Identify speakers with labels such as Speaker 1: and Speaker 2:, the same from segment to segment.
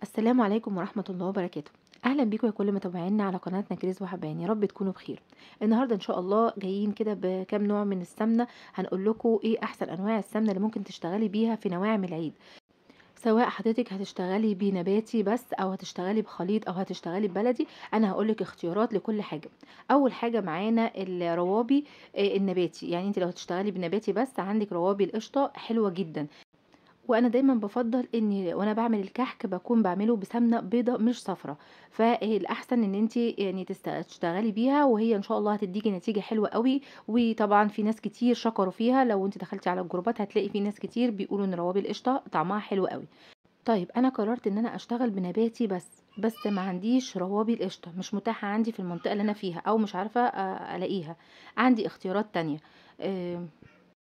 Speaker 1: السلام عليكم ورحمة الله وبركاته. أهلا بيكم يا كل متابعينا على قناتنا كريز وحبان، يا رب تكونوا بخير. النهاردة إن شاء الله جايين كده بكام نوع من السمنة، هنقول لكم إيه أحسن أنواع السمنة اللي ممكن تشتغلي بيها في نواعم العيد، سواء حضرتك هتشتغلي بنباتي بس او هتشتغلي بخليط او هتشتغلي ببلدي. انا هقولك اختيارات لكل حاجة. اول حاجة معانا الروابي النباتي، يعني انت لو هتشتغلي بنباتي بس عندك روابي القشطه حلوة جدا. وانا دايما بفضل اني وانا بعمل الكحك بكون بعمله بسمنه بيضة مش صفرة، فالاحسن ان انت يعني تشتغلي بيها، وهي ان شاء الله هتديكي نتيجة حلوة قوي. وطبعا في ناس كتير شكروا فيها، لو انت دخلتي على الجروبات هتلاقي في ناس كتير بيقولوا ان روابي القشطه طعمها حلو قوي. طيب انا قررت ان انا اشتغل بنباتي بس ما عنديش روابي القشطه، مش متاحة عندي في المنطقة اللي انا فيها او مش عارفه الاقيها. عندي اختيارات تانية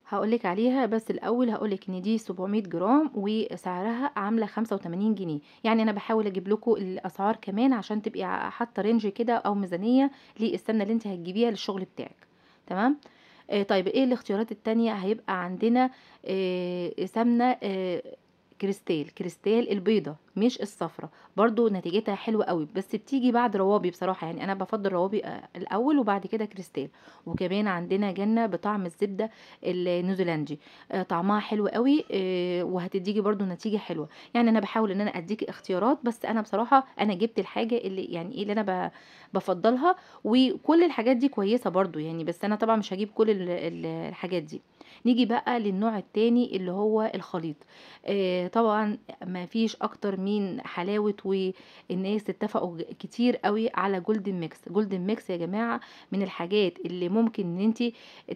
Speaker 1: هقولك عليها، بس الاول هقولك ان دي 700 جرام وسعرها عامله 85 جنيه. يعني انا بحاول اجيب لكم الاسعار كمان عشان تبقي حاطه range كده او ميزانية للسمنه اللي انت هتجيبيها للشغل بتاعك، تمام؟ طيب ايه الاختيارات التانية؟ هيبقى عندنا سمنه كريستال البيضة مش الصفرة، برضو نتيجتها حلوة قوي، بس بتيجي بعد روابي بصراحة. يعني انا بفضل روابي الاول وبعد كده كريستال. وكمان عندنا جنة بطعم الزبدة النيوزيلندي، طعمها حلو قوي، وهتديكي برضو نتيجة حلوة. يعني انا بحاول ان انا اديكي اختيارات، بس انا بصراحة انا جبت الحاجة اللي يعني ايه اللي انا بفضلها، وكل الحاجات دي كويسة برضو يعني، بس انا طبعا مش هجيب كل الحاجات دي. نيجي بقى للنوع التاني اللي هو الخليط. طبعا ما فيش اكتر من حلاوة، والناس اتفقوا كتير قوي على جولدن ميكس. جولدن ميكس يا جماعة من الحاجات اللي ممكن ان انت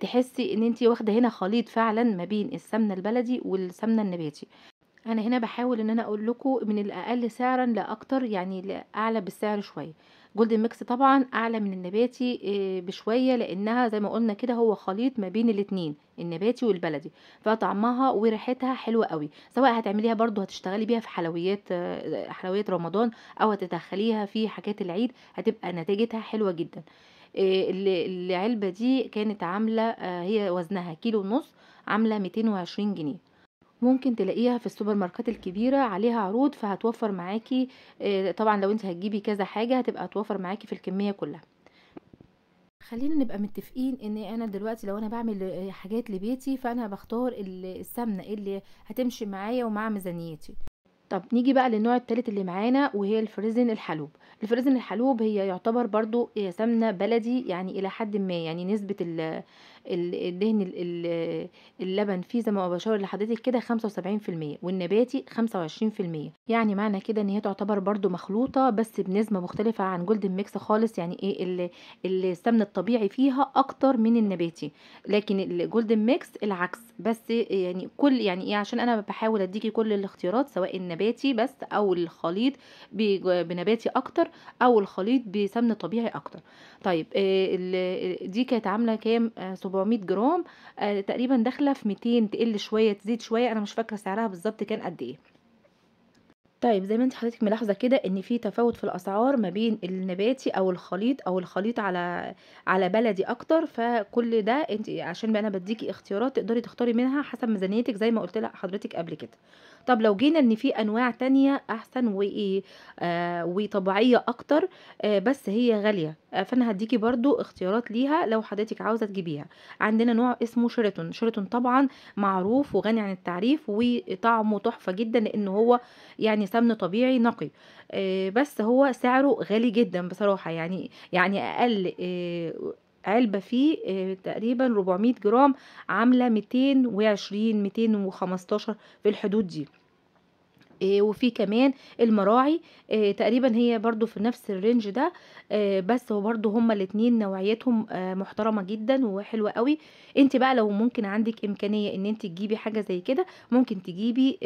Speaker 1: تحسي ان انت واخدة هنا خليط فعلا ما بين السمنة البلدي والسمنة النباتي. انا هنا بحاول ان انا اقول لكم من الاقل سعرا لاكتر، يعني لاعلى بالسعر شوية. جولدن ميكس طبعا اعلى من النباتي بشوية، لانها زي ما قلنا كده هو خليط ما بين الاتنين النباتي والبلدي، فطعمها وريحتها حلوة قوي. سواء هتعمليها برضو هتشتغلي بيها في حلويات رمضان او هتدخليها في حاجات العيد، هتبقى نتيجتها حلوة جدا. العلبة دي كانت عامله، هي وزنها 1.5 كيلو، عامله 220 جنيه. ممكن تلاقيها في السوبر ماركت الكبيرة عليها عروض، فهتوفر معاكي. طبعا لو انت هتجيبي كذا حاجة هتبقى هتوفر معاكي في الكمية كلها. خلينا نبقى متفقين ان انا دلوقتي لو انا بعمل حاجات لبيتي فانا بختار السمنة اللي هتمشي معايا ومع ميزانيتي. طب نيجي بقى للنوع الثالث اللي معانا، وهي الفريزن الحلوب. الفريزن الحلوب هي يعتبر برضو سمنة بلدي يعني الى حد ما، يعني نسبة الدهن اللبن فيه زي ما بشاور لحضرتك كده 75%، والنباتي 25%. يعني معنى كده ان هي تعتبر برضو مخلوطة بس بنسبة مختلفة عن جولدن ميكس خالص. يعني ايه السمن الطبيعي فيها اكتر من النباتي، لكن الجولدن ميكس العكس. بس يعني كل يعني ايه، عشان انا بحاول اديكي كل الاختيارات، سواء النباتي بس او الخليط بنباتي اكتر او الخليط بسمن طبيعي اكتر. طيب دي كانت عامله كام؟ 700 جرام، تقريبا داخله في 200، تقل شوية تزيد شوية، انا مش فاكره سعرها بالظبط كان قد ايه. طيب زي ما انت حضرتك ملاحظة كده ان في تفاوت في الاسعار ما بين النباتي او الخليط، او الخليط على بلدي اكتر. فكل ده انت عشان بقى انا بديكي اختيارات تقدري تختاري منها حسب ميزانيتك زي ما قلت لحضرتك قبل كده. طب لو جينا ان في انواع تانية احسن وايه وطبيعيه اكتر، بس هي غالية، فانا هديكي برضو اختيارات ليها لو حضرتك عاوزه تجيبيها. عندنا نوع اسمه شيراتون. شيراتون طبعا معروف وغني عن التعريف، وطعمه تحفة جدا لان هو يعني سمن طبيعي نقي، بس هو سعره غالي جدا بصراحة. يعني اقل علبة فيه تقريبا 400 جرام عاملة 220 215 في الحدود دي. وفي كمان المراعي، تقريبا هي برضو في نفس ال range ده، بس هو برضو هما الاتنين نوعيتهم محترمة جدا وحلوة قوي. انت بقى لو ممكن عندك امكانية ان انت تجيبي حاجة زي كده، ممكن تجيبي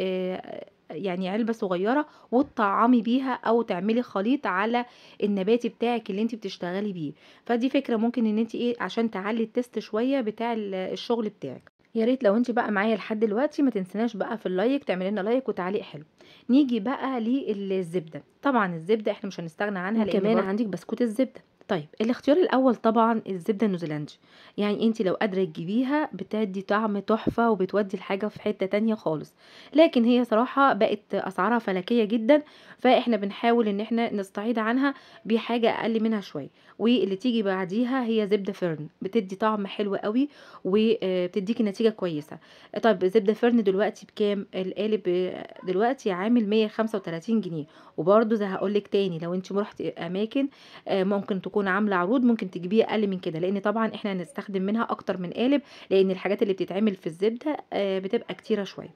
Speaker 1: يعني علبة صغيرة وتطعمي بيها او تعملي خليط على النباتي بتاعك اللي انت بتشتغلي بيه. فدي فكرة ممكن ان انت ايه عشان تعلي ال taste شوية بتاع الشغل بتاعك. يا ريت لو انت بقى معايا لحد دلوقتي ما تنسناش بقى في ال like، تعملي لنا like وتعليق حلو. نيجي بقى للزبده. طبعا الزبدة احنا مش هنستغنى عنها، لان كمان عندك بسكوت الزبدة. طيب الاختيار الأول طبعًا الزبدة النيوزيلندي، يعني أنتِ لو قادرة تجيبيها بتدّي طعم تحفة وبتودّي الحاجة في حتة تانية خالص، لكن هي صراحة بقت أسعارها فلكية جدًا، فإحنا بنحاول إن إحنا نستعيض عنها بحاجة أقل منها شوية، واللي تيجي بعديها هي زبدة فيرن، بتدّي طعم حلو أوي وبتدّيكِ نتيجة كويسة. طيب زبدة فيرن دلوقتي بكام؟ القالب دلوقتي عامل 135 جنيه، وبرضه زي هاقول لِك تاني لو أنتِ رُحتِ أماكن ممكن تكون عاملة عروض ممكن تجيبيه أقل من كده، لأن طبعًا إحنا هنستخدم منها أكتر من قالب، لأن الحاجات اللي بتتعمل في الزبدة بتبقى كتيرة شوية.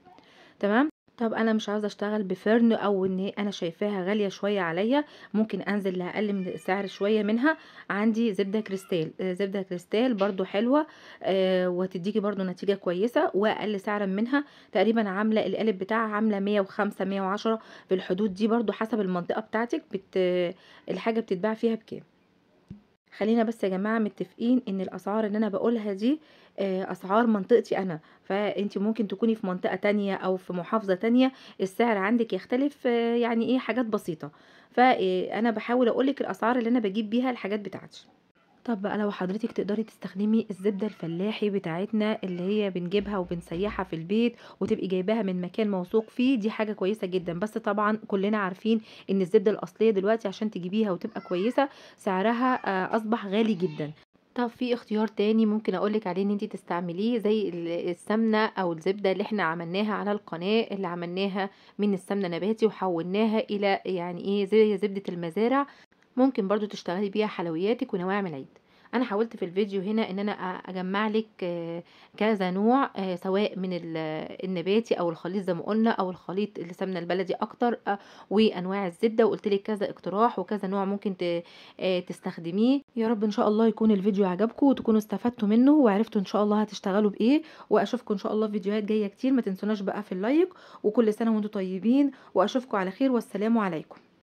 Speaker 1: تمام؟ طب أنا مش عاوزة أشتغل بفرن، أو إن أنا شايفاها غالية شوية عليَّ، ممكن أنزل لأقل من السعر شوية منها. عندي زبدة كريستال، زبدة كريستال برضو حلوة، وهتديكي برضو نتيجة كويسة وأقل سعرا منها. تقريبا عاملة القالب بتاعها عاملة 105 110 في الحدود دي، برضو حسب المنطقة بتاعتك الحاجة بتتباع فيها بكام. خلينا بس يا جماعة متفقين ان الاسعار اللي انا بقولها دي اسعار منطقتي انا، فانت ممكن تكوني في منطقة تانية او في محافظة تانية السعر عندك يختلف، يعني ايه حاجات بسيطة. فانا بحاول اقولك الاسعار اللي انا بجيب بيها الحاجات بتاعتي. طب بقى لو حضرتك تقدري تستخدمي الزبدة الفلاحي بتاعتنا اللي هي بنجيبها وبنسيحها في البيت وتبقي جايباها من مكان موثوق فيه، دي حاجة كويسة جدا. بس طبعا كلنا عارفين ان الزبدة الأصلية دلوقتي عشان تجيبيها وتبقى كويسة سعرها أصبح غالي جدا. طب في اختيار تاني ممكن اقولك عليه ان انتي تستعمليه، زي السمنة او الزبدة اللي احنا عملناها على القناة، اللي عملناها من السمنة نباتي وحولناها الى يعني ايه زي زبدة المزارع، ممكن برضو تشتغلي بيها حلوياتك ونواعم العيد. انا حاولت في الفيديو هنا ان انا اجمع لك كذا نوع، سواء من النباتي او الخليط زي ما قلنا، او الخليط السمنه البلدي اكتر، وانواع الزبده، وقلت لك كذا اقتراح وكذا نوع ممكن تستخدميه. يا رب ان شاء الله يكون الفيديو عجبكم وتكونوا استفدتوا منه وعرفتوا ان شاء الله هتشتغلوا بايه، واشوفكم ان شاء الله في فيديوهات جايه كتير. ما تنسوناش بقى في اللايك، وكل سنه وانتم طيبين، واشوفكم على خير، والسلام عليكم.